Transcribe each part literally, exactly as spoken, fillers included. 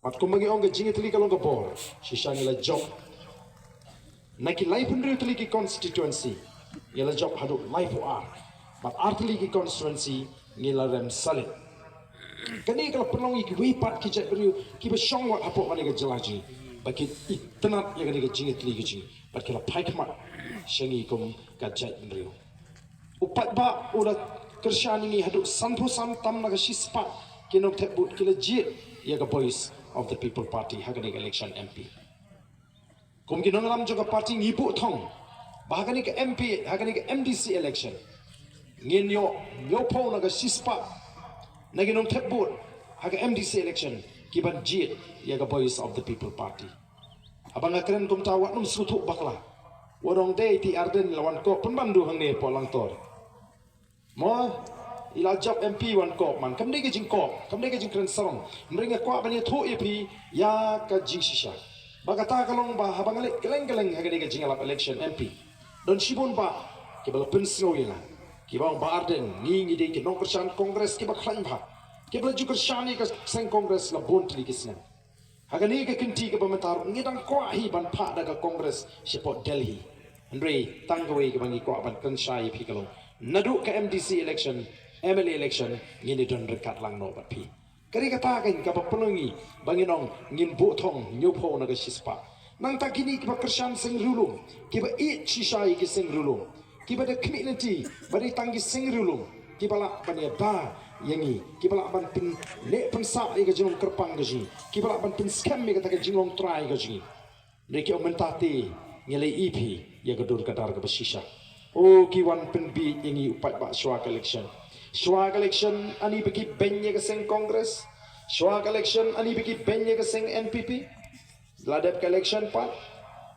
Bad kumba ngi ong, ka jingïatylli ka long ka bor. Shisha ngi la jop na ki laiphew hynriew tylli ki constituency, ngi la jop haduh laiphew ar. Bad ar tylli ki constituency ngi la rem salit. Kane ka la pynlong ïa kiwei pat ki jaitbynriew kiba shong wat hapoh kane ka jylla jong ngi ba ki itynnad ïa kane ka jingïatylli ka jong ngi bad ki la phai khmat sha ngi kum ka jaitbynriew. U paidbah u la kyrshan ïa ngi haduh sanphew san tam na ka shispah ki nongthep vote ki la jied ïa ka Voice of the People Party ha kane ka election M P. Kum ki nongïalam jong ka party ngi buh thong ba ha kane ka M P, ha kane ka M D C election ngin ïoh hynñiewphew na ka shispah na ki nongthep vote ha ka M D C election ki ban jied ïa ka Voice of the People Party. Haba nga kren kumta, wat nym sngewthuh bakla. Wat ong dei te Ardent la wan kop pynban du hangne hapoh Langtor. Mo, i la jop M P wan kop man. Kam dei ka jingkop, kam dei ka jingkren sarong. Hynrei nga kwah ban ïathuh ïa phi ïa ka jingshisha. Ba kata ka long ba haba nga leit kylleng kylleng ha kane ka jingïalap election M P, don shibun bah kiba la pynsngew ïa nga, kiba ong, Bah Ardent, ngi, ngi dei ki nongkyrshan Congress kiba khlaiñ bha, kiba la ju kyrshan ïa ka seng Congress la bun tylli ki snem. Ha kane ka kynti kaba mynta ruh ngi dang kwah hi ban phah da ka Congress shapoh Delhi. Hynrei tang kawei kaba ngi kwah ban kren shai ïa phi ka long, naduh ka M D C election, M L A election, ngin ïa don ryngkat lang noh bad phi. Ka dei kata keiñ kaba pynlong ïa ngi ba ngin ong ngin buh thong hynñiewphew na ka shispah. Nangta kine kiba kyrshan seng riewlum, kiba ïeit shisha ïa ki seng riewlum, kiba da khmih lynti ba dei tang ki seng riewlum kiba lah ban ïada ïa ngi, kiba lah ban pyneh pynsah ïa ka jinglong kyrpang ka jong ngi, kiba lah ban pynskhem ïa kata ka jinglong trai ka jong ngi. Hynrei ki ong mynta te ngi la ïohi phi ïa ka dur ka dar kaba shisha. O, ki wan pynbieit ïa ngi u paidbah shuwa ka election. Shuwa ka election ani ba ki beiñ ïa ka seng Congress? Shuwa ka election ani ba ki beiñ ïa ka seng N P P? La dep ka election pat,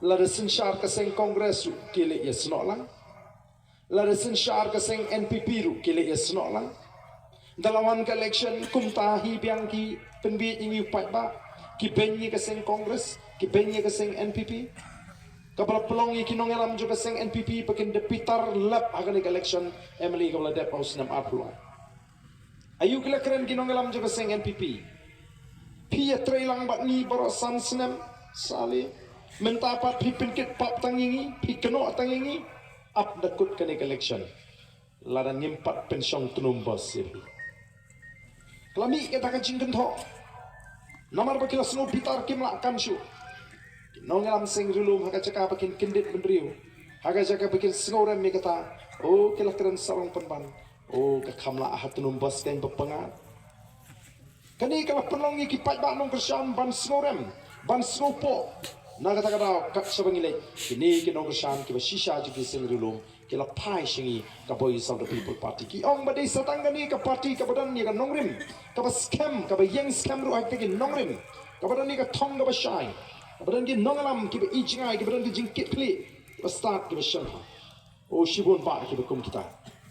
lada synshar ka seng Congress ruh ki leit ïasnoh lang. Lada synshar ka seng N P P ruh ki leit ïasnoh lang. Da la wan ka election kumta hi biang ki pynbieit ïa ngi u paidbah, ki beiñ ïa ka seng Congress, ki beiñ ïa ka seng N P P. Kaba la pynlong ïa ki nongïalam jong ka seng N P P ba kin da pitar lap ha kane ka election M L A kaba la dep ha u snem arphew lai. Aïu ki la kren ki nongïalam jong ka seng N P P? Phi ïatrei lang bad ngi baroh san snem, sale. Mynta pat phi pynkit pap tang ïa ngi, phi kynnoh tang ïa ngi. Ap da kut kane ka election, lada ngim pat pynshong tnum bos ïa phi. Ka la mih kata ka jingkynthoh. Namar ba ki la sngew bitar, kim lah kan shuh. Ki nongïalam seng riewlum ha ka jaka ba kin kyndit bynriew, ha ka jaka ba kin sngewrem ïa kata, o, ki la kren sarong pynban. O, ka kham lah ha tnum bos keiñ ba pyngngad. Kane ka la pynlong ïa ki paidbah nongkyrshan ban sngewrem, ban sngewpoh. Na kata ka daw kat shaba ngi leit, kine ki nongkyrshan kiba shisha jong ki seng riewlum ki la phai sha ngi ka Voice of the People Party. Ki ong ba dei sa tang kane ka party kaba don ïa ka nongrim, kaba skhem, kaba ïeng skhem ruh ha kita ki nongrim, kaba don ïa ka thong kaba shai, kaba don ki nongïalam kiba ïeit jngai, kiba don ki jingkitkhlieh kiba stad, kiba sngewbha. O, shibun bah kiba kum kita.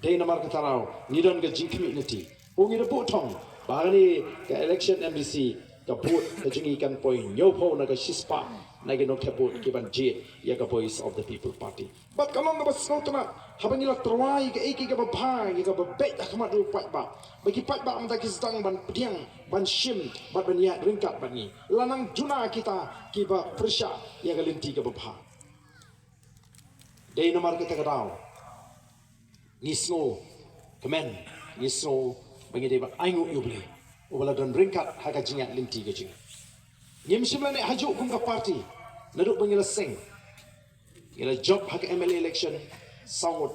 Dei namar kata ruh ngi don ka jingkhmih lynti. O, ngi da buh thong ba ha kane ka election M D C, ka vote ka jong ngi kan poi hynñiewphew na ka shispah na ki nongthep vote ki ban jied ïa ka Voice of the People Party. Bad ka long kaba sngewtynnat haba ngi la tyrwa ïa kaei kaei kaba bha, ïa kaba beit ha khmat u paidbah, ba ki paidbah mynta ki sdang ban pdiang, ban shim bad ban ïaid ryngkat bad ngi. La nang duna kita kiba pyrshah ïa ka lynti kaba bha. Dei namar kata ka daw ngi sngewkmen, ngi sngew ba ngi dei ban ainguh ïa U Blei uba la don ryngkat ha ka jingïaid lynti ka jong ngi. Ngim shym la neh hajuh kum ka party naduh ba ngi la seng. Ngi la jop ha ka M L A election saw ngut.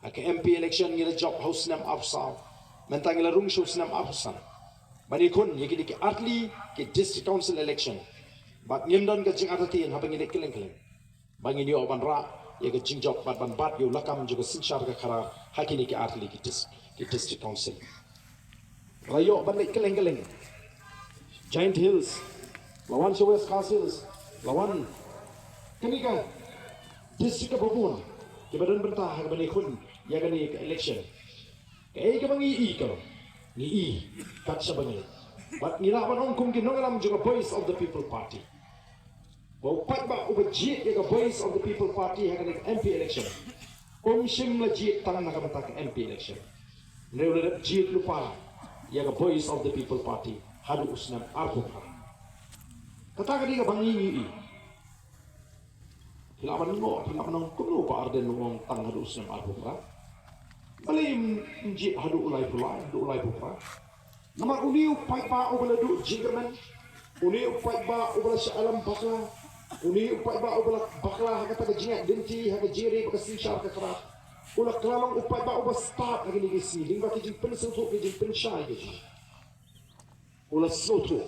Ha ka M P election ngi la jop ha u snem arphew saw. Mynta ngi la rung sha u snem arphew san ban ïakhun ïa kine ki artylli ki District Council election. Bad ngim don ka jingartatien haba ngi leit kylleng kylleng ba ngin ïoh ban rah ïa ka jingjop bad ban bat ïa u lakam jong ka synshar ka khadar ha kine ki artylli ki dis-, ki District Council. La ïoh ban leit kylleng kylleng, Jaintia Hills, la wan sha West Khasi Hills, la wan kane ka district kaba bun, kiba don bynta ha kaba ngi khun ïa kane ka election. Kaei kaba ngi i ka long, ngi i kat shaba ngi leit. Bad ngi lah ban ong kum ki nongïalam jong ka Voice of the People Party, ba u paidbah uba jied ïa ka Voice of the People Party ha kane ka M P election, um shym la jied tang na ka bynta ka M P election. Hynrei u la dep jied lypa ïa ka Voice of the People Party haduh u snem arphew phra. Kata ka dei kaba ngi ngi i. Phi lah ban ngoh, phi lah ban ong kumno Bah Ardent u ong tang haduh u snem arphew phra. Balei ym jied haduh u laiphew lai, haduh u laiphew phra. Namar une u paidbah uba la duh jingkyrmen, une u paidbah uba la shah ïalam bakla, une u paidbah uba la bakla ha kata ka jingïaid lynti, ha ka jingïadei bad ka synshar ka khadar. U la kylla long u paidbah uba stad ha kine ki sngi lyngba ki jingpynsngewthuh, ki jingpynshai ki jong u. U la sngewthuh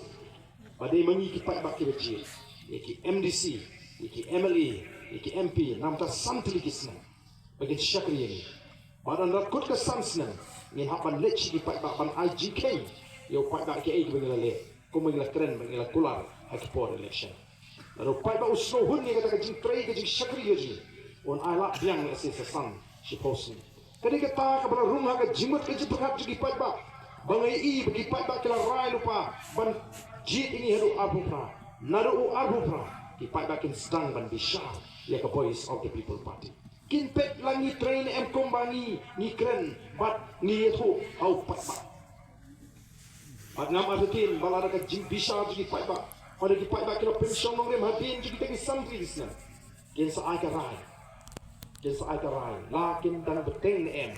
ba dei ma ngi ki paidbah kiba jied, ïa ki M D C, ïa ki M L A, ïa ki M P, namar ta san tylli ki snem ba kin shakri ïa ngi. Bad hynda kut ka san snem ngin hap ban leit sha ki paidbah ban ai jingkheiñ ïa u paidbah kiei kiba ngi la leh, kumba ngi la kren ba ngi la kular ha ki por election. Lada u paidbah u sngewhun ïa kata ka jingtrei, ka jingshakri ïa ngi, un ailad biang lehse sa san shiphew snem. Ka dei kata kaba la rung ha ka jingmut ka jingpyrkhat jong ki paidbah, ba nga ïohi ba ki paidbah ki la rai lypa ban jied ïa ngi haduh arphew phra. Naduh u arphew phra ki paidbah kin sdang ban bishar ïa ka Voice of the People Party. Kin peit la ngi trei ne em kumba ngi, ngi kren bad ngi ïathuh ha u paidbah. Bad ngam artatien ba lada ka jingbishar jong ki paidbah, lada ki paidbah ki la pynshong nongrim hadien jong kita ki san tylli ki snem, kin sa ai ka rai, kin sa ai ka rai la kin dang bteng ne em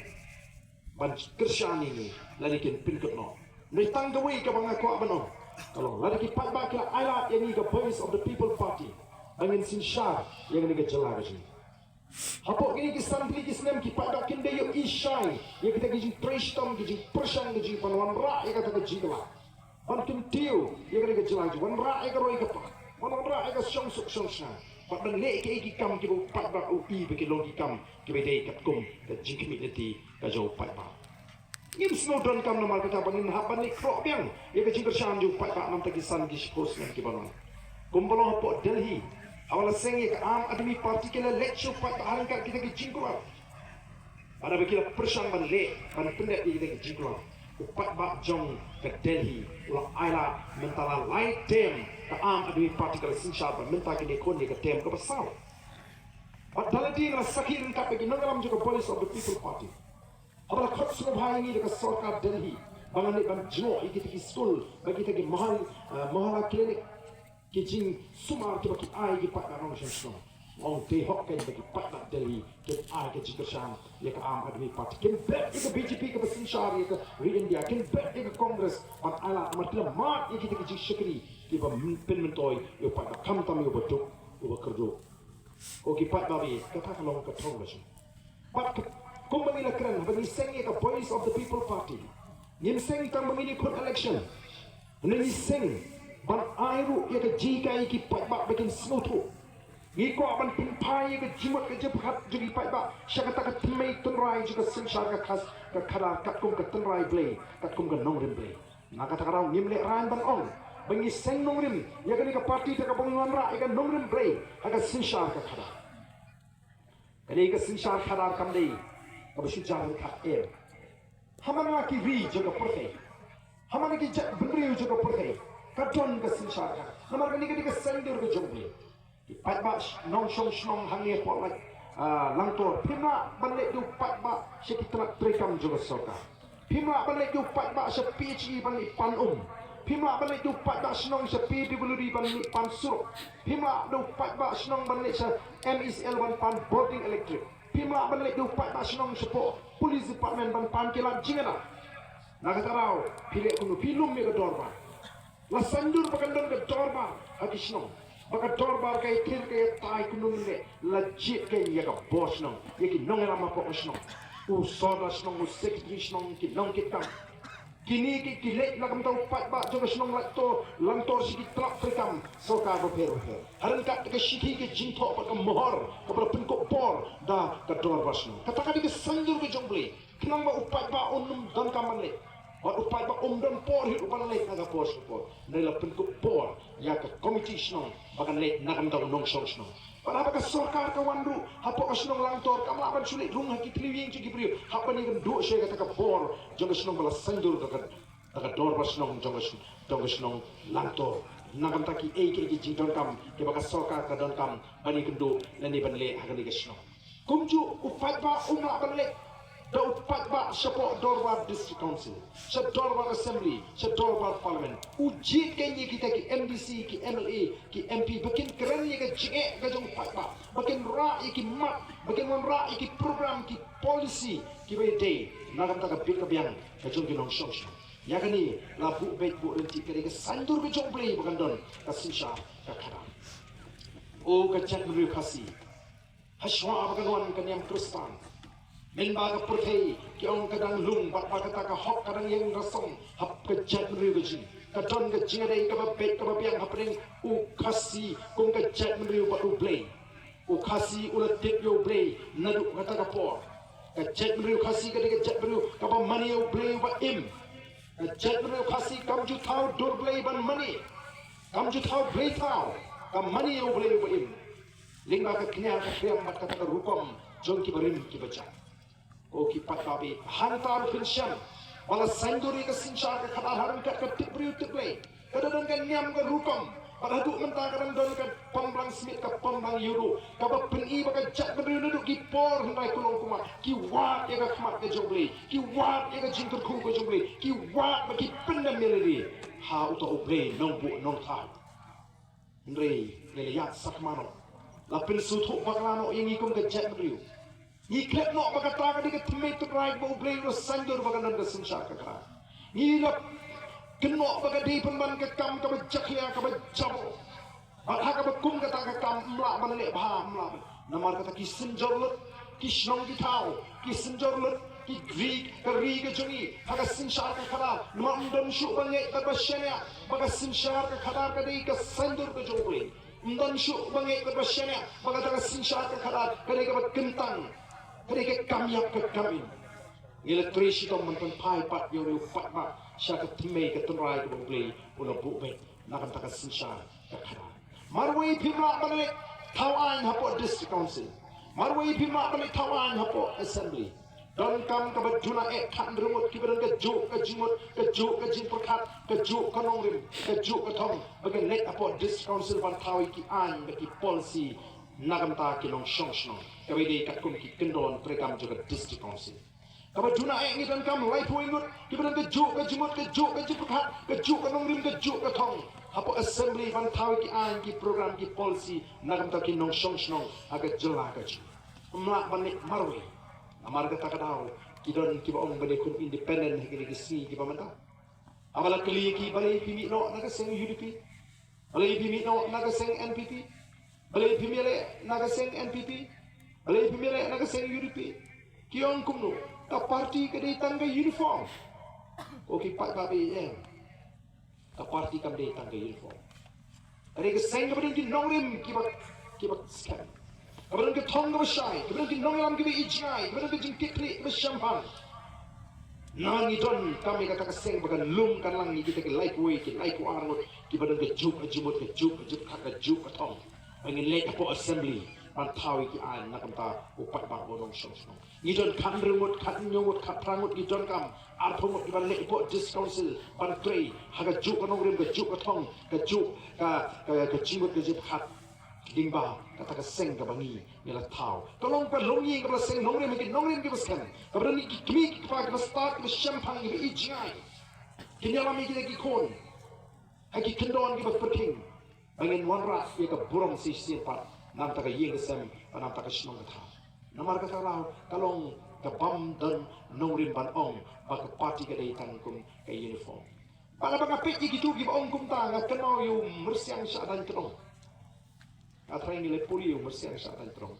ban kyrshan ïa ngi lane kin pynkut noh. Hynrei tang kawei kaba nga kwah ban ong ka long, lada ki paidbah ki la ailad ïa ngi ka Voice of the People Party, ba ngin synshar ïa kane ka jylla ka jong ngi. Hapoh kine ki san tylli ki snem ki paidbah kim da ïohi shai ïa kita ki jingtrei shitom, ki jingpyrshang, ki jingpynwanrah ïa kata ka jingkylla, ban kyntiew ïa kane ka jylla, wanrah ïa ka roi ka par, wanrah ïa ka shongsuk shongshngaiñ, bad ban leh kiei ki kam kiba u paidbah u i ba ki long ki kam kiba dei katkum ka jingkhmih lynti ka jong u paidbah. Ngim sngew donkam namar kata ba ngin hap ban leit khroh biang ïa ka jingkyrshan jong u paidbah namar ki san ki shiphew snem kiba wan. Kumba long hapoh Delhi, haba la seng ïa ka Aam Aadmi Party ki la leit sha u paidbah ha ryngkat kita ki jingkular. Bad haba ki la pyrshang ban leh, ban pyndep ïa kita ki jingkular, u paidbah jong ka Delhi u la ailad. Mynta la lai term ka Aam Aadmi Party ka la synshar, bad mynta ki la khun ïa ka term kaba saw. Bad da lade nga la sakhi ryngkat bad ki nongïalam jong ka Voice of the People Party. Haba la khot sngewbha ïa ngi da ka sorkar Delhi ba ngan leit ban jngoh ïa kita ki skul, ba kita ki mahal, eh, mahalla clinic, ki jingsumar kiba ki ai ki paidbah nongshong shnong. Ong te hok kein ba ki paidbah Delhi kin ai ka jingkyrshan ïa ka Aam Aadmi Party, kin beh ïa ka B J P kaba synshar ïa ka ri India, kin beh ïa ka Congress ban ailad, namar ki la mad ïa kita ki jingshakri kiba pynmyntoi ïa u paidbah, khamtam ïa uba duk, uba kyrduh. Ko ki paidbah, kata ka long ka thong ka jong. Bad ka, kumba ngi la kren, ba ngi seng ïa ka Voice of the People Party, ngim seng tang ba ngin ïakhun election. Ngi seng ban ai ruh ïa ka jinghikai ïa ki paidbah ba kin sngewthuh. Ngi kwah ban pynphai ïa ka jingmut ka jingpyrkhat jong ki paidbah sha kata ka tynmei tynrai jong ka synshar ka khas, ka khadar, katkum ka tynrai Blei, katkum ka nongrim Blei. Na kata ka daw ngim lehraiñ ban ong ba ngi seng nongrim ïa kane ka party da kaba ngi wanrah ïa ka nongrim Blei ha ka synshar ka khadar. Kane ka synshar khadar kam dei kaba shu jar ryngkat, em. Ha man la ki ri jong ka pyrthei, ha man la ki jaitbynriew jong ka pyrthei, ka don ka synshar khadar. Namar kane ka dei ka saiñdur ka jong U Blei. Ki paidbah sh-, nongshong shnong hangne hapoh Lai-, ah, Langtor, phim lah ban leit da u paidbah sha ki tnat treikam jong ka sorkar. Phim lah ban leit da u paidbah sha P H E ban leit pan um. Phim lah ban leit da u paidbah shnong sha P W D ban leit pan surok. Phim lah da u paidbah shnong ban leit sha M E C L ban pan bording elektrik. Phim lah ban leit da u paidbah shnong shapoh Police Department ban pan ki lad jingïada. Na kata ka daw phi leh kumno? Phi lum ïa ka dorbar. La saiñdur ba kan don ka dorbar ha ki shnong, ba ka dorbar ka ïathir ka ïatai kumno mynne. La jied kein ïa ka bor shnong, ïa ki nongïalam hapoh ka shnong, u sordar shnong, u secretary shnong, ki nongkitkam. Kine ki, ki leit na ka bynta u paidbah jong ka shnong Langtor, Langtor sha ki tnat treikam sorkar bapher bapher. Ha ryngkat ka shithi ka jingthoh bad ka mohor kaba la pynkup bor da ka dorbar shnong. Kata ka dei ka saiñdur ka jong U Blei. Khnang ba u paidbah un ym donkam ban leit, bad u paidbah um don por hi ruh ban leit na ka por sha ka por. Hynrei la pynkup bor ïa ka komiti shnong ba kan leit na ka bynta u nongshong shnong. Bad haba ka sorkar ka wan ruh hapoh ka shnong Langtor, kam lah ban shu leit rung ha ki tliw ïing jong ki briew, hap ban ïakynduh sha kata ka bor jong ka shnong ba la saiñdur da ka, da ka dorbar shnong jong ka shnong, jong ka shnong Langtor, na ka bynta kiei kiei ki jingdonkam kiba ka sorkar ka donkam ban ïakynduh lane ban leh ha kane ka shnong. Kumjuh u paidbah um lah ban leit. Da u paidbah shapoh dorbar District Council, sha dorbar Assembly, sha dorbar Parliament. U jied kein ïa kita ki M D C, ki M L A, ki M P, ba kin kren ïa ka jingeh ka jong u paidbah, ba kin rah ïa ki mat, ba kin wanrah ïa ki program, ki policy kiba ïadei na ka bynta ka bit ka biang ka jong ki nongshong shnong. Ïa kane la buh beit buh ryntih, ka dei ka saiñdur ka jong U Blei ba kan don ka synshar ka khadar. O ka jaitbynriew Khasi, hashwa ba kan wan ka niam Khristan, mynba ka pyrthei ki ong ka dang lung bad ba kata ka hok ka dang ïeng rasong, hap ka jaitbynriew ka jong ngi ka don ka jingïadei kaba beit kaba biang hapdeng u Khasi kum ka jaitbynriew bad U Blei. U Khasi u la tip ïa U Blei naduh kata ka por. Ka jaitbynriew Khasi ka dei ka jaitbynriew kaba mane ïa U Blei uba im. Ka jaitbynriew Khasi kam ju thaw dur blei ban mane. Kam ju thaw blei thaw. Ka mane ïa U Blei uba im. Lyngba ka kñia ka kriam bad kata ka rukom jong ki barim ki bajam. Ko ki paidbah, hangta ruh phin shem ba la saiñdur ïa ka synshar ka khadar ha ryngkat ka tip briew tip blei. Ka da don ka niam ka rukom, bad haduh mynta ka dang don ka pom blang smit ka pom blang ïuh ruh, kaba pyni ba ka jaitbynriew naduh ki por hynrei kulong kumar ki wad ïa ka khmat ka jong U Blei, ki wad ïa ka jingkyrkhu ka jong U Blei, ki wad ba ki pyndem ïa lade ha uta U Blei nongbuh nongthaw. Hynrei ngi la ïaid sakma noh, la pynsngewthuh bakla noh ïa ngi kum ka jaitbynriew. Ngi klet noh ba kata ka dei ka thymmei tynrai ba U Blei u la saiñdur ba kan don ka synshar ka khadar. Ngi la kynnoh ba ka dei pynban ka kam kaba jakhlia kaba jaboh. Bad ha kaba kum kata ka kam ym lah ban leh bha, ym lah ban. Namar kata ki synjor lut ki shnong ki thaw, ki synjor lut ki ri, ka ri ka jong ngi ha ka synshar ka khadar. Namar ym don shuh ba ngeit bad ba shaniah ba ka synshar ka khadar ka dei ka saiñdur ka jong U Blei. Ym don shuh ba ngeit bad ba shaniah ba kata ka synshar ka khadar ka dei kaba kyntang, ka dei ka kam ïap ka kam im. Ngi la trei shitom ban pynphai pat ïa u paidbah sha ka thymmei ka tynrai kaba U Blei u la buh beit na ka bynta ka synshar ka khadar. Marwei phim lah ban leit thaw aiñ hapoh District Council. Marwei phim lah ban leit thaw aiñ hapoh Assembly. Donkam kaba duna eh khathynriew ngut kiba don kajuh ka jingmut, kajuh ka jingpyrkhat, kajuh ka nongrim, kajuh ka thong ba kin leit hapoh District Council ban thaw ïa ki aiñ bad ki policy na ka bynta ki nongshong shnong, kaba dei katkum ki kyndon treikam jong ka District Council. Kaba duna eh ngi donkam laiphew ngut kiba don kajuh ka jingmut, kajuh ka jingpyrkhat, kajuh ka nongrim, kajuh ka thong hapoh Assembly ban thaw ïa ki aiñ, ki program, ki policy na ka bynta ki nongshong shnong ha ka jylla ka jong ngi. Ym lah ban leit marwei. Namar kata ka daw ki don kiba ong ba dei khun independent ha kine ki sngi kiba mynta. Haba la kylli ïa ki balei phi mih noh na ka seng U D P, balei phi mih noh na ka seng N P P, balei phi mih leh na ka seng N P P, balei phi mih leh na ka seng U D P, ki ong kumno? Ka party ka dei tang ka uniform. Ko ki paidbah, em, ka party kam dei tang ka uniform. Ka dei ka seng kaba don ki nongrim kiba, kiba skhem, kaba don ka thong kaba shai, kaba don ki nongïalam kiba ïeit jngai, kaba don ka jingkitkhlieh kaba shemphang. Ngi donkam ïa kata ka seng ba kan lum kan lang ïa kita ki laiphew, ki laiphew ar ngut kiba don kajuh ka jingmut, kajuh ka jingpyrkhat, kajuh ka thong, ba ngin leit hapoh Assembly ban thaw ïa ki aiñ na ka bynta u paidbah, u nongshong shnong. Ngi don khathynriew ngut, khathynñiew ngut, khatphra ngut, ngi donkam arphew ngut kiban leit hapoh District Council ban trei ha kajuh ka nongrim, kajuh ka thong, kajuh ka, ka, ka jingmut, ka jingpyrkhat, lyngba kata ka seng kaba ngi, ngi la thaw. Ka long ka longïing kaba la seng nongrim ha ki nongrim kiba skhem, kaba don ki kmie ki kpa kiba stad, kiba shemphang, kiba ïeit jngai, kin ïalam ïa kita ki khun ha ki kyndon kiba pyrkhing, ba ngin wanrah ïa ka burom shisien pat na ka bynta ka ïing ka sem bad na ka bynta ka shnong ka thaw. Namar kata ka daw ka long kabym don nongrim ban ong ba ka party ka dei tang kum ka uniform. Bad haba nga peit ïa kito kiba ong kumta, nga kynmaw ïa u myrsiang shadaiñ tdong. Nga tharai ngi la pule ïa u myrsiang shadaiñ tdong.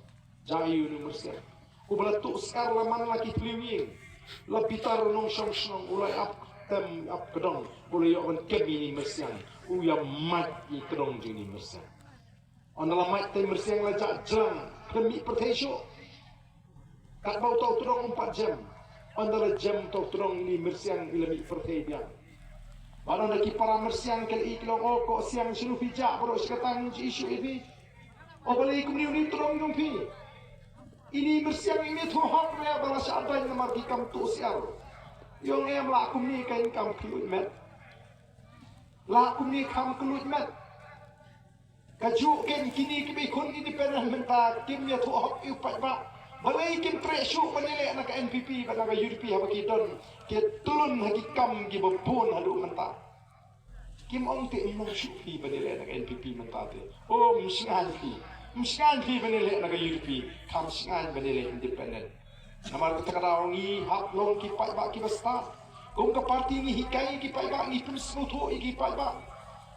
Jia ïa u myrsiang uba la tuh syiar la man la ki phliew ïing, la bitar u nongshong shnong, u la ap tem ap kdong, u la ïoh ban kem ïa ine i myrsiang, u ïa mait ïa i kdong jong ine i myrsiang. Ynda la mait te i myrsiang la jah jlang, khlem mih pyrthei shuh. Katba uta u tdong um pat jem, ynda la jem uta u tdong, ine i myrsiang i la mih pyrthei biang. Bad ynda ki para myrsiang ki la ïohi, ki la ong, "O ko siang, shano phi jah baroh shi katta, ngim ju ïohi shuh ïa phi. O balei kumne une u tdong jong phi? Ine i myrsiang im ïathuh hok re ba la shah daiñ namar phi kam tuh syiar." I ong, "Em, lah kumne kein, kam kylluid met. Lah kumne kam kylluid met." Kajuh kein kine kiba i khun independent mynta kim ïathuh hok ïa u paidbah Balei kim treh shuh ban ïaleh na ka N P P bad na ka U D P haba ki don ki tylun ha ki kam kiba bun haduh mynta? Kim ong te, ym long shuh phi ban ïaleh na ka N P P mynta te. O, ym shngaiñ phi. Ym shngaiñ phi ban ïaleh na ka U D P. Kham shngaiñ ban ïaleh independent. Namar kata ka daw ngi hap long ki paidbah kiba stad. Kum ka party ngi hikai ïa ki paidbah, ngi pynsngewthuh ïa ki paidbah.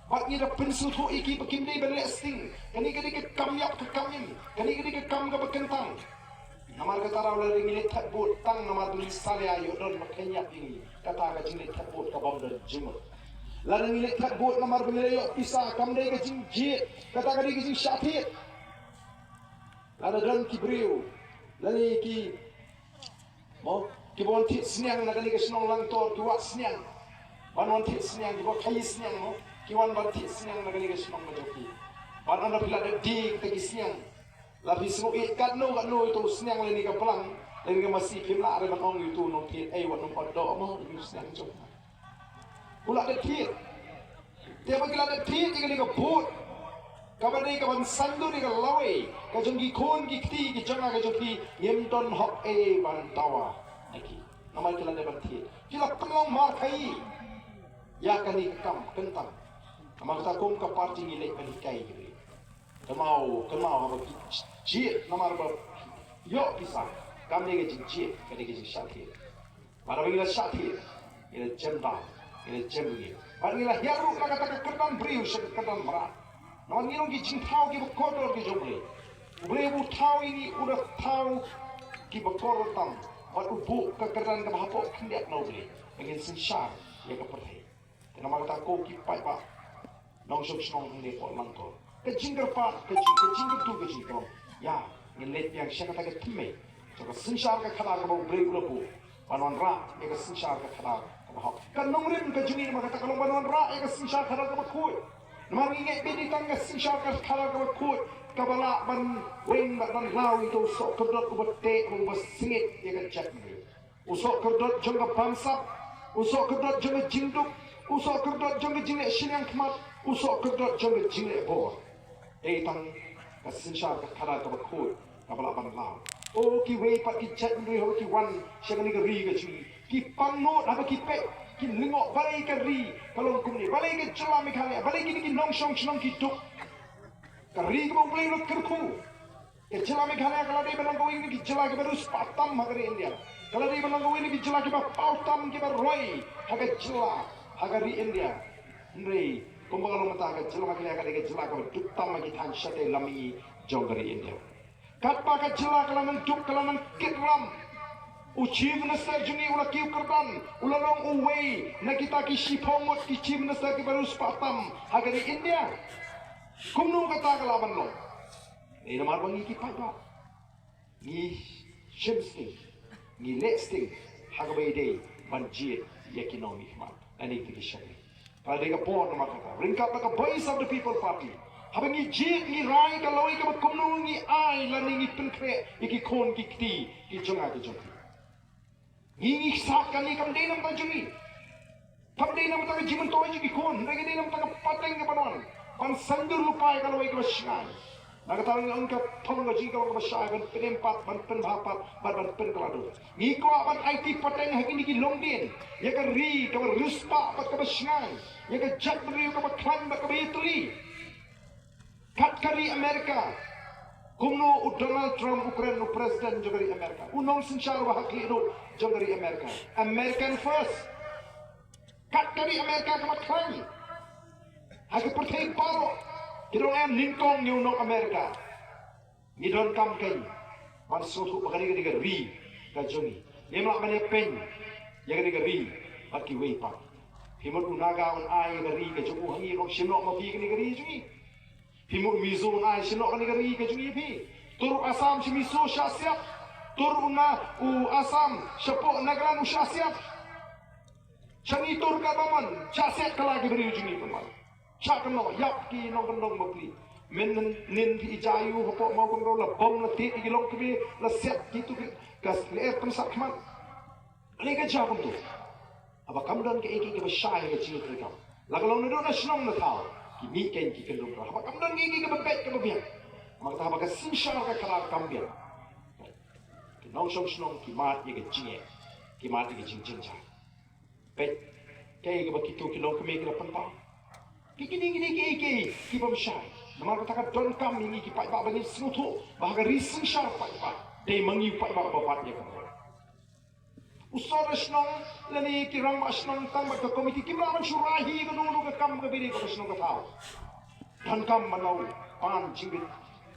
Bad ngi da pynsngewthuh ïa ki ba kim dei ban leh sting. Kane ka dei ka kam ïap ka kam im. Kane ka dei ka kam kaba kyntang. Namar kata daw lada ngi leit thad vote tang namar ba ngi salia ïoh don ba kheiñ ïap ïa ngi, kata ka jingleit thad vote ka bym don jingmut. Lada ngi leit thad vote namar ba ngi la ïoh pisa, kam dei ka jingjied, kata ka dei ka jingshah thied. Lada don ki briew lane ki, mo, kiba wan thied sniang na kane ka shnong Langtor, ki wad sniang ban wan thied sniang, kiba khaïi sniang, mo, ki wan ban thied sniang na kane ka shnong ka jong ki. Bad ynda phi la dep die kita ki sniang, la phi sngew ïeit katno katno ïa uto u sniang lane ka blang lane ka masi, phim lah re ban ong ïa uto u nongthied, ei, wat nym ot doh mo ïa u sniang jong nga. U la dep thied. Te ba ki la dep thied ïa kane ka vote, kaba dei kaban saiñdur ïa ka lawei ka jong ki khun ki kti ki jong nga ka jong phi, ngim don hok ei ban dawa na ki. Namar ki la dep ban thied, ki la pynlong markhaii ïa kane ka kam kyntang. Namar kata kum ka party ngi leit ban hikai ïa ki. Kynmaw, kynmaw haba ki jied namar ba ïoh pisa, kam dei ka jingjied, ka dei ka jingshah thied. Bad haba ngi la shah thied, ngi la jem daw, ngi la jem bngi. Bad ngi la hiar ruh na kata ka kyrdan briew sha ka kyrdan mrad. Namar ngi long ki jingthaw kiba kordor ki jong U Blei. U Blei uba thaw ïa ngi u da thaw kiba kordor tam. Bad u buh ka kyrdan kaba hapoh khyndiat na U Blei ba ngin synshar ïa ka pyrthei. Te namar kata ko ki paidbah nongshong shnong hangne hapoh Langtor, ka jingkyrpad, ka jing, ka jingkyrduh, ka jingkyrduh, ïa, ngin leit biang sha kata ka thymmei jong ka synshar ka khadar kaba U Blei u la buh, ban wanrah ïa ka synshar ka khadar kaba hok. Ka nongrim ka jong ngi namar kata ka long ban wanrah ïa ka synshar khadar kaba khuid. Namar ngi ngeit ba dei tang ka synshar ka khadar kaba khuid kaba lah ban weng bad ban law ïa uto u soh kyrdot uba teh, uba sngit ïa ka jaitbynriew. U soh kyrdot jong ka bamsap, u soh kyrdot jong ka jingduk, u soh kyrdot jong ka jingleh shiliang khmat, u soh kyrdot jong ka jingleh bor. Dei tang ka synshar ka khadar kaba khuid kaba lah ban law. O kiwei pat ki jaitbynriew haba ki wan sha kane ka ri ka jong ngi, ki pang nud haba ki peit, ki lyngngoh balei ka ri ka long kumne, balei ka jylla Meghalaya, balei kine ki nongshong shnong ki duk. Ka ri kaba U Blei u la kyrkhu. Ka jylla Meghalaya ka la dei ban long kawei na ki jylla kiba riewspah tam ha ka ri India. Ka la dei ban long kawei na ki jylla kiba paw tam, kiba roi ha ka jylla, ha ka ri India. Hynrei kumba ka long mynta, ka jylla Meghalaya ka dei ka jylla kaba duk tam ha ki thaiñ shatei lam mihngi jong ka ri India. Katba ka jylla ka la nang duk, ka la nang kit ram, u Chief Minister jong ngi u la kiew kyrdan, u la long uwei na kita ki shiphew ngut ki Chief Minister kiba riewspah tam ha ka ri India. Kumno kata ka lah ban long? Dei namar ba ngi ki paidbah ngi shim sting, ngi leh sting ha kaba ïadei ban jied ïa ki nongmihkhmat lane ïa ki shakri. Ka la dei ka por namar kata, ryngkat bad ka Voice of the People Party, haba ngi jied, ngi rai ka lawei kaba kumno ngi ai lane ngi pynkhreh ïa ki khun ki kti ki jong nga ki jong phi. Ngi, ngi sah kane kam dei na bynta jong ngi. Kam dei na bynta ka jingmyntoi jong ki khun, hynrei ka dei na bynta ka pateng kaba wan ban saiñdur lypa ïa ka lawei kaba shngaiñ. Na kata ngi ong ka thong ka jong ngi ka long kaba shai, ban pynim pat, ban pynbha pat, ban, ban pynkylla dur. Ngi kwah ban aiti pateng ha kine ki longdien ïa ka ri kaba riewspah bad kaba shngaiñ, ïa ka jaitbynriew kaba khlaiñ bad kaba ïatylli. Kat ka ri Amerika, kumno u Donald Trump u kren, u president jong ka ri Amerika, u nongsynshar uba hakhlieh ruh jong ka ri Amerika. American first. Kat ka ri Amerika kaba khlaiñ ha ka pyrthei baroh, ki ong em, nyngkong ïa u nong Amerika. Ngi donkam kein ban sngewthuh ba kane ka dei ka ri ka jong ngi. Ngim lah ban ïapeiñ ïa kane ka ri bad kiwei pat. Phi mut u Naga un ai ïa ka ri ka jong u ha ngi, ruh shim noh ma phi kane ka ri jong ngi. Phi mut u Mizo un ai, shim noh kane ka ri ka jong ngi phi. Tur u Assam sha Mizo shah siat. Tur u na, u Assam shapoh Nagaland u shah siat. Sha ngi tur ka bamon, shah siat kylla ki briew jong ngi bamon. Shah kynnoh, ïap ki nongkyndong bapli. Mynnin phi i jaiu hapoh Mawkynrew, la bom, la tied ïa ki longkmie, la siat kito ki, ka lyer pynsah khmat. Balei ka jia kumto? Haba kam don kaei kaei kaba shai ha ka jingïatreilang, la ka long naduh na shnong na thaw, ki mih kein ki kyndon. Haba kam don kaei kaei kaba beit kaba biang, namar kata haba ka synshar ka khadar kam biang, Nongshong shnong ki mad ïa ka jingeh, ki mad ïa ka jingjynjar. Peit, kaei kaba kito ki longkmie ki la pynpaw. Ki kine kine kiei kiei ki bym shai. Namar kata ka donkam ïa ngi ki paidbah ba ngin sngewthuh ba ha ka ri synshar paidbah, dei ma ngi u paidbah ba bat ïa ka bor. U sor shnong lane ki rangbah shnong tang bad ka komiti kim lah ban shu rai hi kano kano ka kam kaba dei ba ka shnong ka thaw. Donkam ban ïoh ban jingbit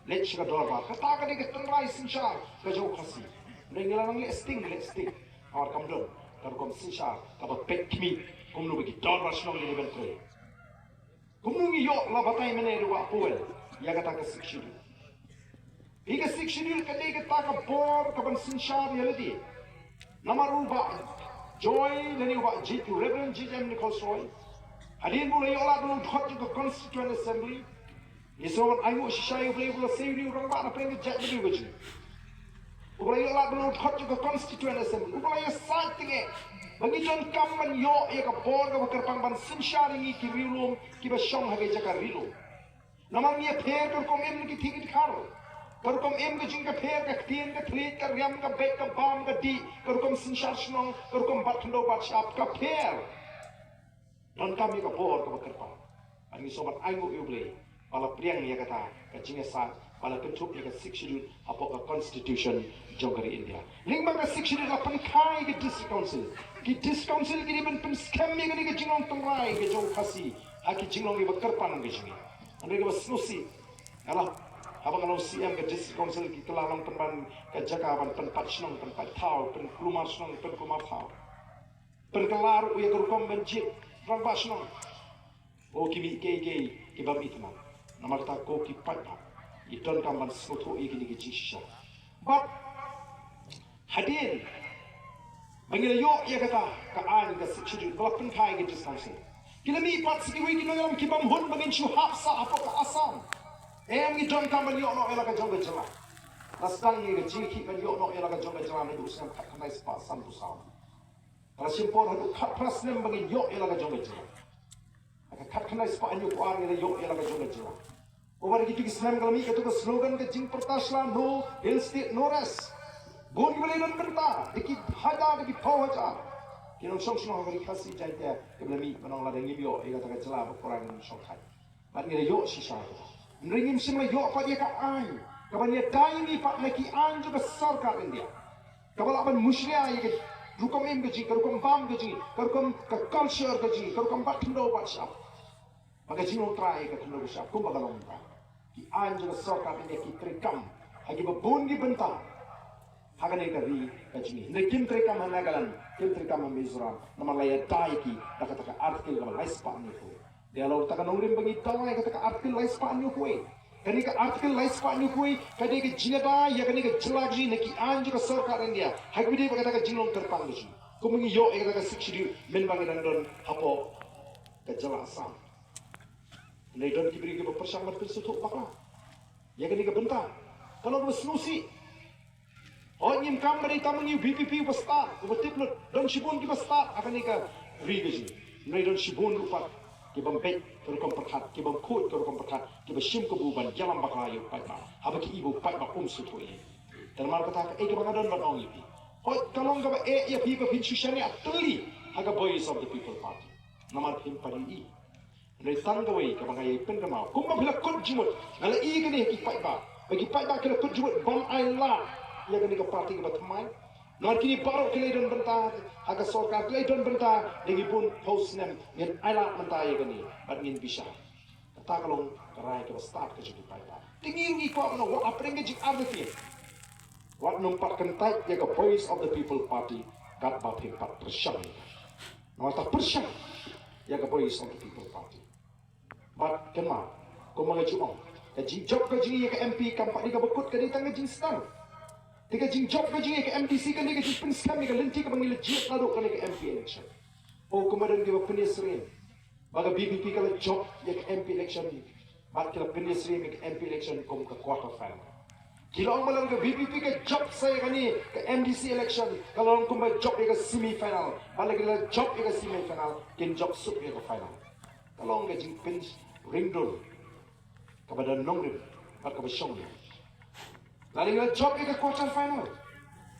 leit sha ka dorbar. Kata ka dei ka tynrai synshar ka jong u Khasi. Hynrei ngi la nang leh sting, leh sting. Namar kam don ka rukom synshar kaba peit khmih kumno ba ki dorbar shnong ki dei ban trei. Kumno ngi ïoh, la batai mynne da u Bah Powell ïa kata ka Sixth Schedule. Ïa ka Sixth Schedule ka dei kata ka bor kaban synshar ïa lade. Namar u Bah Joy lane u Bah J, u Reverend J M Nichols Roy, hadien ba u la ïoh lad ban long dkhot jong ka Constituent Assembly, ngi sngewbha ban ainguh shisha ïa U Blei ba u la sei ïa u rangbah na pdeng ka jaitbynriew ka jong ngi. Uba la ïoh lad ban long dkhot jong ka Constituent Assembly, uba la ïasaid tyngeh ba ngi donkam ban ïoh ïa ka bor kaba kyrpang ban synshar ïa ngi ki riewlum kiba shong ha ki jaka ri lum. Namar ngi ïapher ka rukom im na ki thik ki tkhar, ka rukom im ka jong ngi ka pher, ka ktien ka thylliej, ka riam ka beit, ka bam ka dih, ka rukom synshar shnong, ka rukom bat khyndew bat shyiap ka pher. Donkam ïa ka bor kaba kyrpang. Bad ngi sngewbha ban ainguh ïa U Blei ba la pdiang ïa kata ka jingïasaid, ba la kynthup ïa ka Sixth Schedule hapoh ka Constitution jong ka ri India. Lyngba ka Sixth Schedule la pynkha ïa ka District Council. Ki District Council ki dei ban pynskhem ïa kane ka jinglong tynrai ka jong u Khasi ha ki jinglong kiba kyrpang ka jong ngi. Hynrei kaba sngewsih, nga la, haba nga long C M, ka District Council ki kylla long pynban ka jaka ban pynpait shnong pynpait thaw, pynkulmar shnong pynkulmar thaw. Pynkylla ruh ïa ka rukom ban jied rangbah shnong. Ko ki mih kiei kiei ki bym ithuh. Namar kata ko ki paidbah, ngi donkam ban sngewthuh ïa kine ki jingshisha. Bad hadien ba ngi la ïoh ïa kata ka aiñ, ka Sixth Schedule, ba la pynkha ïa ka District Council, ki la mih pat sa kiwei ki nongïalam ki bym hun ba ngin shu hap sah hapoh ka Assam. Em, ngi donkam ban ïoh noh ïa la ka jong ka jylla. La sdang ïa ka jingkhih ban ïoh noh ïa la ka jong ka jylla naduh u snem khatkhyndai spah sanphew saw. Ka la shim por haduh khatphra snem ba ngin ïoh ïa la ka jong ka jylla. Ha ka khatkhyndai spah hynñiewphew ar ngi la ïoh ïa la ka jong ka jylla. Uba ha kito ki snem ka la mih kato ka slogan ka jingpyrta sla, "No Hill State, no rest." Bun kiba la ïadon bynta da ki hajar, da ki phew hajar ki nongshong shnong ha ka Ri Khasi Jaiñtia kiba la mih ban ong lada ngim ïoh ïa kata ka jylla ba khuid ngin shong thait. Bad ngi la ïoh shisha kata. Hynrei ngim shym la ïoh pat ïa ka aiñ kaban ïada ïa ngi pat na ki aiñ jong ka sorkar India, kaba lah ban mushlia ïa ka rukom im ka jong ngi, ka rukom bam ka jong ngi, ka rukom, ka culture ka jong ngi, ka rukom bat khyndew bat shyiap, ba ka jinglong trai ka khyndew ka shyiap kumba ka long mynta. Ki aiñ jong ka sorkar India ki treikam ha kiba bun ki bynta ha kane ka ri ka jong ngi. Hynrei kim treikam ha Nagaland, kim treikam ha Mizoram, namar la ïada ïa ki da kata ka Article kaba lai spah hynñiewphew. Dei halor kata ka nongrim ba ngi dawa ïa kata ka Article lai spah hynñiewphew. Kane ka Article lai spah hynñiewphew ka dei ka jingïada ïa kane ka jylla ka jong ngi na ki aiñ jong ka sorkar India ha kaba ïadei bad kata ka jinglong kyrpang ka jong ngi. Kumba ngi ïoh ïa kata ka Sixth Schedule mynba ngi dang don hapoh ka jylla Assam. Hynrei don ki briew kiba pyrshang ban pynsngewthuh bakla ïa kane ka bynta. Ka long kaba sngewsih. Hooid, ngim kam ba dei tang ma ngi u V P P uba stad, uba tip lut. Don shibun kiba stad ha kane ka ri ka jong ngi. Hynrei don shibun ruh pat ki bym beit ka rukom pyrkhat, ki bym khuid ka rukom pyrkhat, kiba shim kabu ban ïalam bakla ïa u paidbah haba ki i ba u paidbah um sngewthuh ïa ngi. Te namar kata kaei kaba nga don ban ong ïa phi, hooid, ka long kaba eh ïa phi ba phin shu shaniah tylli ha ka Voice of the People Party, namar phim pat ïohi. Hynrei tang kawei kaba nga ïai pynkynmaw, kumba phi la kut jingmut, nga la ïohi kane ha ki paidbah, ba ki paidbah ki la kut jingmut ban ailad ïa kane ka party kaba thymmai. Namar kine baroh ki la ïadon bynta ha ka sorkar, ki la ïadon bynta da ngi bun phew snem, ngin ailad mynta ïa kane bad ngin bishar. Kata ka long ka rai kaba stad ka jong ki paidbah. Te ngi ruh ngi kwah ban ong, wat hapdeng ka jingartatien, wat nym pat kyntait ïa ka Voice of the People Party katba phim pat pyrshang. Namar kata pyrshang ïa ka Voice of the People Party. Bad kynmaw, kumba nga ju ong, ka jingjop ka jong ngi ïa ka M P kam pat dei kaba kut, ka dei tang ka jingsdang. Te ka jingjop ka jong ngi ïa ka M D C ka dei ka jingpynskhem ïa ka lynti kaba ngi la jied naduh kane ka M P election. O, kumba don kiba pynïasyriem ba ka V P P ka la jop ïa ka M P election, bad ki la pynïasyriem ïa ka M P election kum ka quarter final. Ki la ong ba lada ka V P P ka jop sa ïa kane ka M D C election, ka la long kumba jop ïa ka semi final. Bad lada ki la jop ïa ka semi final, kin jop suk ïa ka final. Ka long ka jingpynringdur kaba don nongrim bad kaba shong ïa. Lada ki la jop ïa ka quarter final,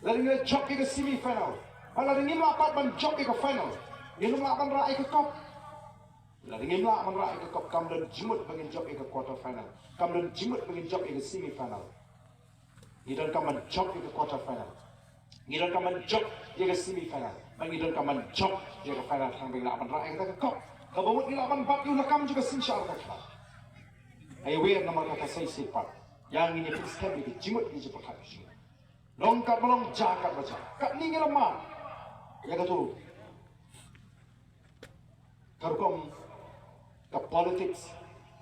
Lada ngi la jop ïa ka semi final, lada ngim lah pat ban jop ïa ka final, ngim lah ban rah ïa ka cup. Lada ngim lah ban rah ïa ka cup, kam don jingmut ba ngin jop ïa ka quarter final, kam don jingmut ba ngin jop ïa ka semi final. Ngi donkam ban jop ïa ka quarter final. Ngi donkam ban jop ïa ka semi final. Bad ngi donkam ban jop ïa ka final tang ba ngi lah ban rah ïa kata ka cup. Kaba mut ngi lah ban bat ïa u lakam jong ka synshar ka khadar. Ai wer namar kata sa shisien pat, ïa ngin ïa pynskhem ïa ka jingmut, ïa ka jingpyrkhat ka jong ngi. Long katba long, jia katba jia, katne ngi la mad ïa kato ka rukom ka politics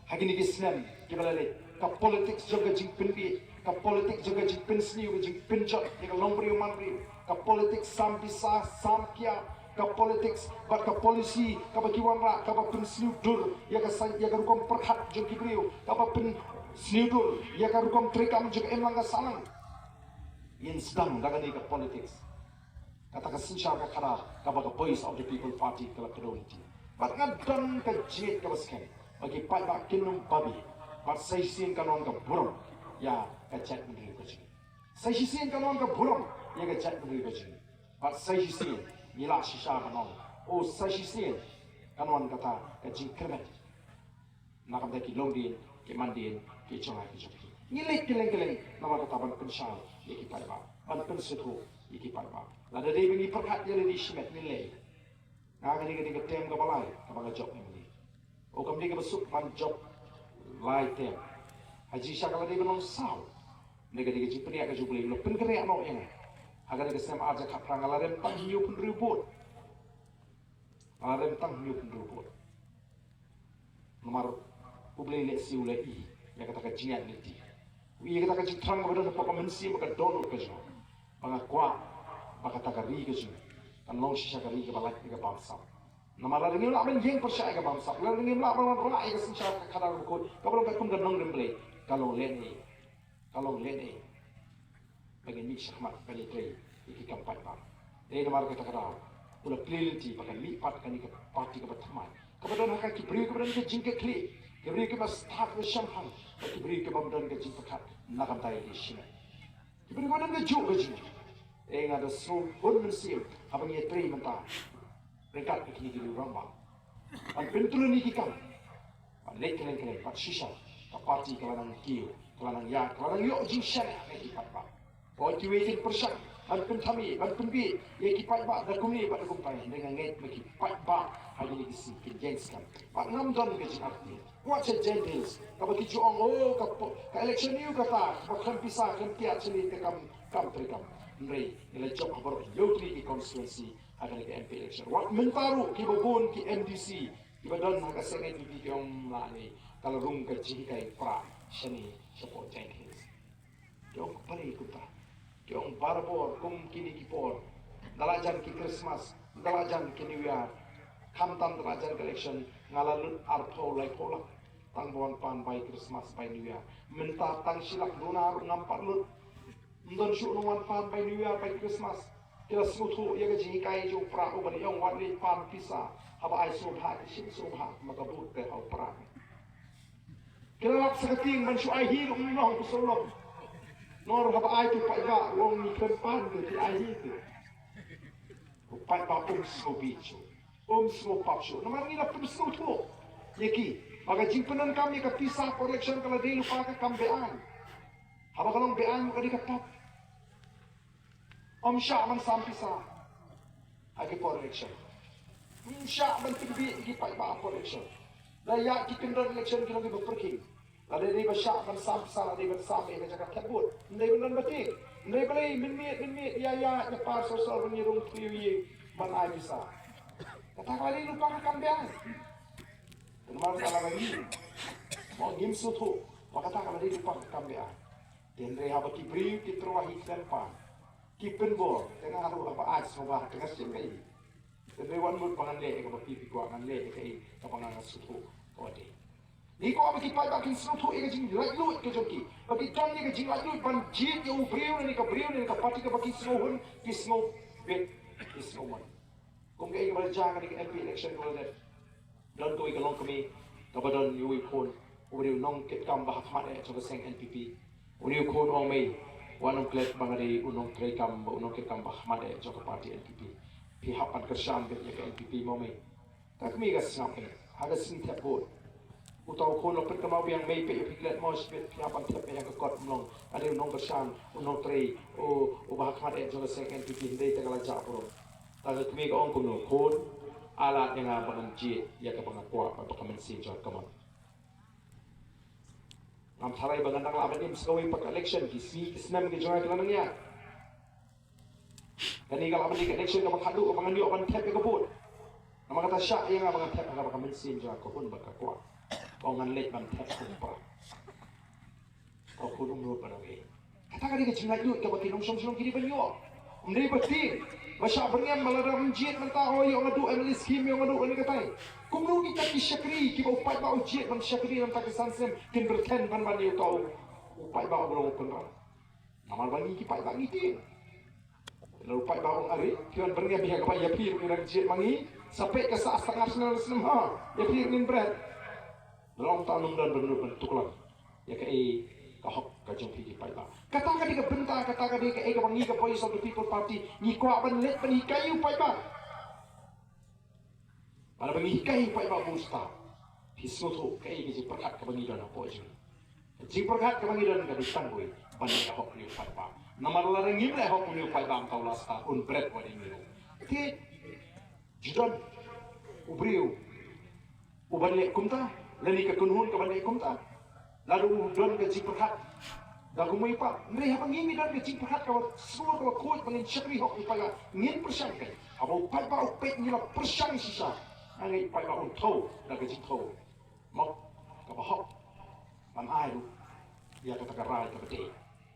ha kine ki snem kiba la leit. Ka politics jong ka jingpynbieit, ka politics jong ka jingpynsniew, ka jingpynjot ïa ka longbriew manbriew, ka politics sam pisa sam kiad, ka politics bad ka policy kaba ki wanrah, kaba pynsniew dur ïa ka sa-, ïa ka rukom pyrkhat jong ki briew, kaba pynsniew dur ïa ka rukom treikam jong ka imlang ka sahlang. Ngin sdang da kane ka politics. Kata ka synshar ka khadar kaba ka Voice of the People Party ka la kdew lynti. Bad nga don ka jingngeit kaba skhem ba ki paidbah kin ym babe. Bad sa shisien kan wan ka burom ïa ka jaitbynriew ka jong ngi. Sa shisien kan wan ka burom ïa ka jaitbynriew ka jong ngi. Bad sa shisien ngi lah shisha ban ong, o sa shisien kan wan kata ka jingkyrmen na ka bynta ki longdien, ki mandien, ki jong ngi, ki jong phi. Ngi leit kylleng kylleng namar kata ban pynshai ïa ki paidbah, ban pynsngewthuh ïa ki paidbah. Lada dei ba ngi pyrkhat ïa lade shimet, ngin leh. Nga kane ka dei ka term kaba lai kaba nga jop ne mynne. O, kam dei kaba suk ban jop lai term. Ha jingshisha ka la dei ban long saw. Ne ka dei ka jingpynïaid ka jong U Blei, u la pynkynriah noh ïa nga. Ha kane ka snem ar hajar khatphra nga la rem tang hynñiewphew hynriew vote. Nga la rem tang hynñiewphew hynriew vote. Namar U Blei lehse u la i ïa kata ka jingïaid lynti. U i ïa kata ka jingthrang kaba don hapoh ka mynsiem bad ka dohnud ka jong nga, ba nga kwah ba kata ka ri ka jong ngi kan long shisha ka ri kaba lait ïa ka bamsap. Namar lada ngim lah ban ïeng pyrshah ïa ka bamsap, lada ngim lah ban wanrah ïa ka synshar ka khadar bakhuid kaba long katkum ka nongrim Blei, ka long lehnoh, ka long lehnoh ba ngin mih shakhmat ban ïatrei ïa ki kam paidbah. Dei namar kata ka daw u la plie lynti ba kan mih pat kane ka party kaba thymmai, kaba don ha ka ki briew kiba don ka jingkitkhlieh, ki briew kiba stad ba shemphang, bad ki briew kibym don ka jingpyrkhat na ka bynta ïa ki shimet, ki briew kiba don ka juh ka jingjuh. Te nga da sngew hun mynsiem haba ngi ïatrei mynta ryngkat ka kine ki riew rangbah ban pyntreikam ïa ki kam. Ban leit kylleng kylleng, bad shisha ka party ka la nang kiew, ka la nang ïaid, ka la nang ïoh jingshaniah na ki paidbah. Hooid, kiwei kin pyrshang ban pynthame, ban pynbieit ïa ki paidbah da kumne bad da kumta, hynrei nga ngeit ba ki paidbah ha kine ki sngi kin ïeng skhem. Bad ngam don ka jingartatien. Wat sha Jaintia Hills kaba ki ju ong, o, ka po-, ka election ïa u kata kaba khlem pisa khlem kiad, sha lade te kam, kam treikam. Hynrei ngi la jop ha baroh hynñiew tylli ki constituency ha kane ka M P election. Wat mynta ruh kiba bun ki M D C kiba don ha ka seng N P P ki ong, la ne ka la rung ka jinghikai pra shane shapoh Jaintia Hills. Ki ong balei kumta? Ki ong barabor kum kine ki por, da la jan ki Christmas, da la jan ki New Year, khamtam da la jan ka election, nga la lut arphew laiphew lak tang ban wan pan bai Christmas bai New Year. Mynta tang shi lak duna ruh ngam pat lut. Ym don shuh nong wan pan bai New Year bai Christmas. Ki la sngewthuh ïa ka jinghikai jong u pra uba la ong, wat leit pan pisa, haba ai sngewbha, ki shim sngewbha, ma ka vote te ha u pra. Ki la lap sa ka tieng ban shu ai hi ruh ym long, u sngewlong. Nor haba ai te u paidbah u ong ngi khlem pan te, te ai hi te. U paidbah um sngewbha shuh, um sngewpap shuh. Namar ngi la pynsngewthuh ïa ki ba ka jingpyndonkam ïa ka pisa por election ka la dei lypa ka kam be-aiñ. Haba ka long be-aiñ ka dei ka pap. Ym shah ban sam pisa ha ki por election. Ym shah ban pynbieit ïa ki paidbah ha por election. La ïaid ki kyndon election ki long kiba pyrkhing. Lada dei ba shah ban sam pisa, lada dei ban sam ïa ka jaka thep vote, ym dei ban don ba tieng. Ym dei balei mynmiet mynmiet ïa ïa ïa par sor sor ban ïarung pyrshah ïa ban ai pisa. Kata ka la dei lypa ka kam be-aiñ. Namar ka la ba ngi, mo ngim sngewthuh ba kata ka la dei lypa ka kam be-aiñ. Hynrei haba ki briew ki tyrwa hi khlem pan, ki pynbor, te nga ruh haba ai sngewbha te nga shim kaei. Hynrei wat mut ba ngan leh ïa kaba phi phi kwah, ngan leh ïa kaei kaba nga nga sngewthuh ka wat dei. Ngi kwah ba ki paidbah kin sngewthuh ïa ka jinglaitluid ka jong ki, ba ki don ïa ka jinglaitluid ban jied ïa u briew ne ka briew ne ka party kaba ki sngewhun, ki sngewbit, ki sngewmon. Kum kaei kaba la jia ha kane ka M P election kaba la dep. Don kawei ka longkmie kaba don ïa uwei u khun, uba dei u nongkitkam ba hakhmat eh jong ka seng N P P. Une u khun u ong, mei, Wan ong klet ba nga dei u nongtrei kam ba u nongtrei kam ba khmat eh jong ka party N P P. Phi hap ban kyrshan beit ïa ka N P P mo mei. Ka kmie ka sngap eh ha ka sngi thep vote. Uta u khun u la pynkynmaw biang mei peit ïa phi klet mo shibit phi hap ban thep eh ha ka kot mlong. Ka dei u nongkyrshan u nongtrei u u ba khmat eh jong ka seng N P P hynrei te ka la jah burom. Ta ka kmie ka ong kumno khun. Alat ïa nga ba ngan jied ïa ka ba nga kwah ba ka mynsiem jong ka mon. Ngam tharai ba ngan dang lah ban im sa kawei pat ka election ki sngi ki snem ki jong nga ki la nang ïa. Kane ka lah ban dei ka election kaba khadduh kaba ngan ïoh ban thep ïa ka vote. Namar kata shah ïa nga ba ngan thep ha kaba ka mynsiem jong nga ka hun ba ka kwah. Ba ngan leit ban thep kum pra. Ka hun um lut ban ong ei. Kata ka dei ka jinglaitluid kaba ki nongshong shnong ki dei ban ïoh. Ym dei ba tieng ba shah byrngem ba lada ym jied mynta o ïoh nga duh M L A scheme ïoh nga duh kane katai. Kumno kita ki shakri kiba u paidbah u jied ban shakri na bynta ki san snem kin byrthen ban ban ïa uta u paidbah u ba long u kynrad. Namar ba ngi ki paidbah ngi tieng. Lada u paidbah u ong are phi wan byrngem ïa kaba ïa phi ruh ngi dang jied ma ngi. Sa peit ka sah sah ngar snem snem ha ïa phi ruh ngin bret. Long ta num don ban lut ban tuklang ïa kaei ka hok ka jong phi ki paidbah. Kata ka dei ka bynta kata ka dei kaei kaba ngi ka Voice of the People Party ngi kwah ban leit ban hikai ïa u paidbah. Bad ba ngi hikai ïa u paidbah ba u stad phi sngewthuh kaei ka jingpyrkhat kaba ngi don hapoh jong ngi. Ka jingpyrkhat kaba ngi don ka dei tang kawei ban leh hok ïa u paidbah. Namar lada ngim leh hok ïa u paidbah mynta u la stad un bret wat ïa ngi ruh. Te ju don u briew u ban leh kumta lane ka kynhun ka ban leh kumta. Lada u don ka jingpyrkhat da kumwei pat hynrei haba ngi ngi don ka jingpyrkhat kaba sngewbha kaba khuid ba ngin shakri hok ïa u paidbah ngin pyrshang kai. Haba u paidbah u peit ngi la pyrshang shisha. Nga ngeit u paidbah un thew da ka jingthew. Mo kaba hok ban ai ruh ïa kata ka rai kaba dei.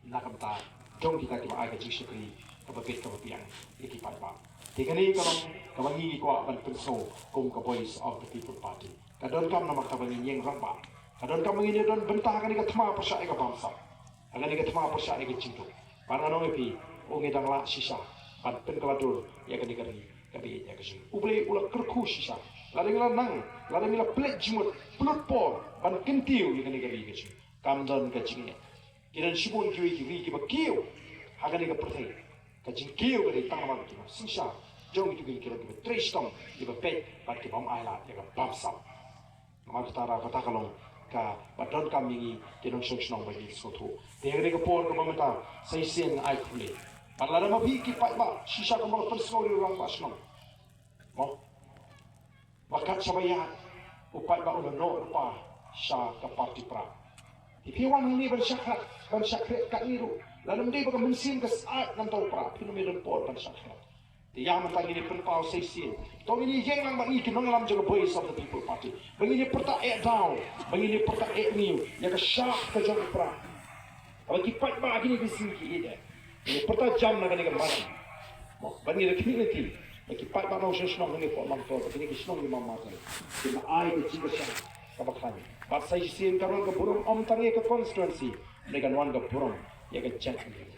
Na ka bynta jong kita kiba ai ka jingshakri kaba bit kaba biang ïa ki paidbah. Te kane ka long kaba ngi ngi kwah ban pynsngew kum ka Voice of the People Party. Ka donkam namar kaba ngin ïeng rangbah. Ka donkam ba ngin ïa don bynta ha kane ka thma pyrshah ïa ka bamsap. Ha kane ka thma pyrshah ïa ka jingduk. Bad ngan ong ïa phi, u ngi dang lah shisha ban pynkylla dur ïa kane ka ri kaba ïeit ïa ka jong ngi. U Blei u la kyrkhu shisha. Lada ngi la nang, lada ngi la pynleit jingmut, pynlut por ban kyntiew ïa kane ka ri ka jong ngi. Kam don ka jingeh. Ki don shibun kiwei ki ri kiba kiew ha kane ka pyrthei. Ka jingkiew ka dei tang namar ki nongsynshar jong kito ki ri kiba trei shitom kiba peit bad ki bym ailad ïa ka bamsap. Namar kata ruh kata ka long kaba donkam ïa ngi ki nongshong shnong ba ngi sngewthuh. Te ha kane ka por kaba mynta sa shisien nga ai khublei. Bad lada ma phi ki paidbah shisha kumba ka pynsngew ïa u rangbah shnong. Mo ba kat shaba ïaid u paidbah u la noh lypa sha ka party Prah. Te phi wan hangne ban shakhat ban shakriat katne ruh lada ym dei ba ka mynsiem ka syaid na bynta u Prah phin ym don por ban shakriat. Te ïa mynta ngin ïa pynpaw sa shisien. To ngin ïa ïeng lang bad ngi ki nongïalam jong ka Voice of the People Party ba ngin ïa pyrta eh daw ba ngin ïa pyrta eh ñiew ïa ka shap ka jong u Prah. Haba ki paidbah kine ki sngi ki ïeit eh. Ngi pyrta jam na kane ka madan. Mo ban ngi da khmih lynti ba ki paidbah nongshong shnong hangne hapoh Mawkyrwat ba kine ki shnong ki madan. Ki la ai ka jingkyrshan kaba khlaiñ. Bad sa shisien ka wan ka burom ym tang ïa ka constituency. Hynrei kan wan ka burom ïa ka jaitbynriew.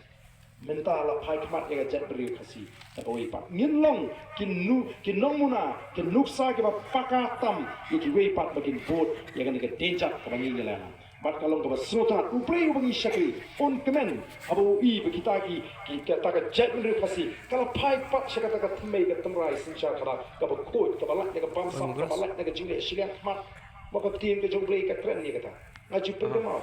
Mynta la phai khmat ïa ka jaitbynriew Khasi da kawei pat. Ngin long ki nu ki nongmuna ki nuksa kiba paka tam ïa kiwei pat ba kin bud ïa kane ka dei jait kaba ngi ngi la. Bad ka long kaba sngewtynnat u briew uba ngi shakri un kmen haba u i ba kita ki ki kata ka jaitbynriew Khasi ka la phai pat sha kata ka thymmei ka tynrai synshar khadar kaba khuid kaba lait na ka bamsap kaba lait na ka jingleh shiliang khmat. Ba ka ktien ka jong u Blei ka kren ïa kata. Nga ju pynkynmaw.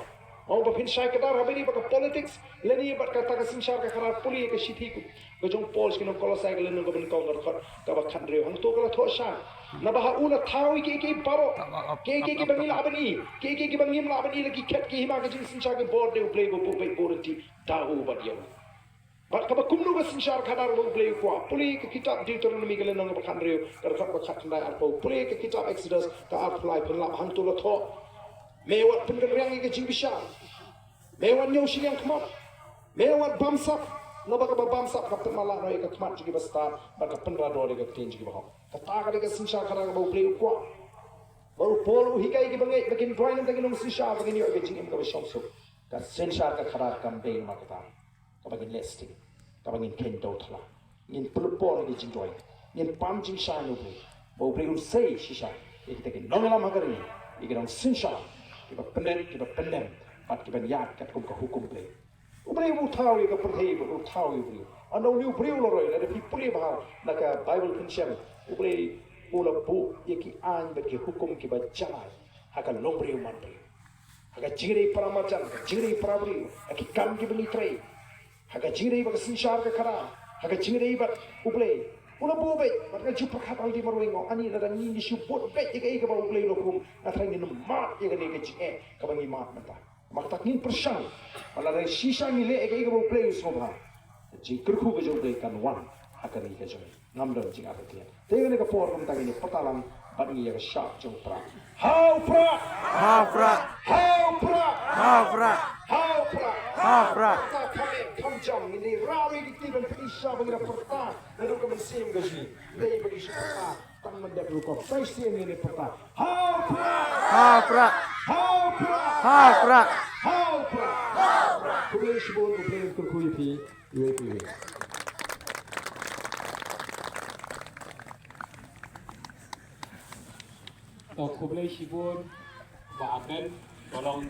Mo ba phin shai kdar haba ïadei bad ka politics lane bad kata ka synshar ka khadar pule ka shithi ka jong Paul sha ki nong Kolosai ka lynnong kaba nyngkong ka dkhot kaba khathynriew hangto ka la thoh sha. Naba ha u la thaw ïa kiei kiei baroh kiei kiei kiba ngi lah ban i kiei kiei kiba ngim lah ban i la ki khet ki hima ka jingsynshar ki bor de u Blei ba buh beit buh rynti da u bad ïa u. Bad kaba kumno ka synshar khadar ba u Blei u kwah pule ka kitab Deuteronomy ka lynnong kaba khathynriew ka dkhot kaba khatkhyndai arphew pule ka kitab Exodus ka arphew lai pynlap hangto la thoh. Me wat pynkynriang ïa ka jingbishar. Me wat ñiew shiliang khmat. Me wat bamsap. Naba kaba bamsap ka pynmala noh ïa ka khmat jong kiba stad bad ka pynrador ïa ka ktien jong kiba hok. Kata ka dei ka synshar khadar kaba u Blei u kwah. Ba u Paul u hikai ïa kiba ngeit ba kin duwai na bynta ki nongsynshar ba kin ïoh ïa ka jingim kaba shong suk. Ka synshar ka khadar kam dei namar kata. Kaba ngin leh sting kaba ngin kheiñ dewthala ngin pynlut por ïa ka jingduwai ngin pam jingshai na u Blei ba u Blei un sei shisha ïa kita ki nongïalam ha ka ri ïa ki nongsynshar kiba pynleit kiba pyndem bad kiban ïaid katkum ka hukum Blei. U Blei u thaw ïa ka pyrthei bad u thaw ïa u briew. Haba une u briew u la roi, lada phi pule bha na ka Baibl Kynshem, u Blei u la buh ïa ki aiñ bad ki hukum kiba jai ha ka longbriew manbriew, ha ka jingïadei para marjan, ka jingïadei para briew, ha ki kam kiba ngi trei, ha ka jingïadei bad ka synshar ka khadar, ha ka jingïadei bad u Blei. U la buh beit, bad ka ju pyrkhat ha lade marwei, nga ong ani lada ngi ngi shu bud beit ïa kaei kaba u Blei u la hukum, nga tharai ngin mad ïa kane ka jingeh kaba ngi mad mynta. Namar kata ngin pyrshang ba lada shisha ngi leh ïa kaei kaba u Blei u sngewbha, ka jingkyrkhu ka jong u Blei kan wan ha ka ri ka jong ngi. Ngam don jingartatien. Te kane ka por kumta ngin ïa pyrta lang bad ngi ïa ka shad jong u Prah. Ha u Prah! Ha u Prah! Ha u Prah! Ha u Prah! Ha u Prah! Ha u Prah! Pyrta kham eh kham jam, ngin ïa rah ïa ki kti ban pyni shisha ba ngi da pyrta naduh ka mynsiem ka jong ngi. Dei ba ngi shu pyrta tang ban dep rukom. Sa shisien ngin ïa pyrta. Ha u Prah! Ha u Prah! Ha u Prah! Ha u Prah! Ha u Prah! Khublei shibun, U Blei un kyrkhu ïa phi. Iwei pa iwei. To khublei shibun Bah Aben, ba long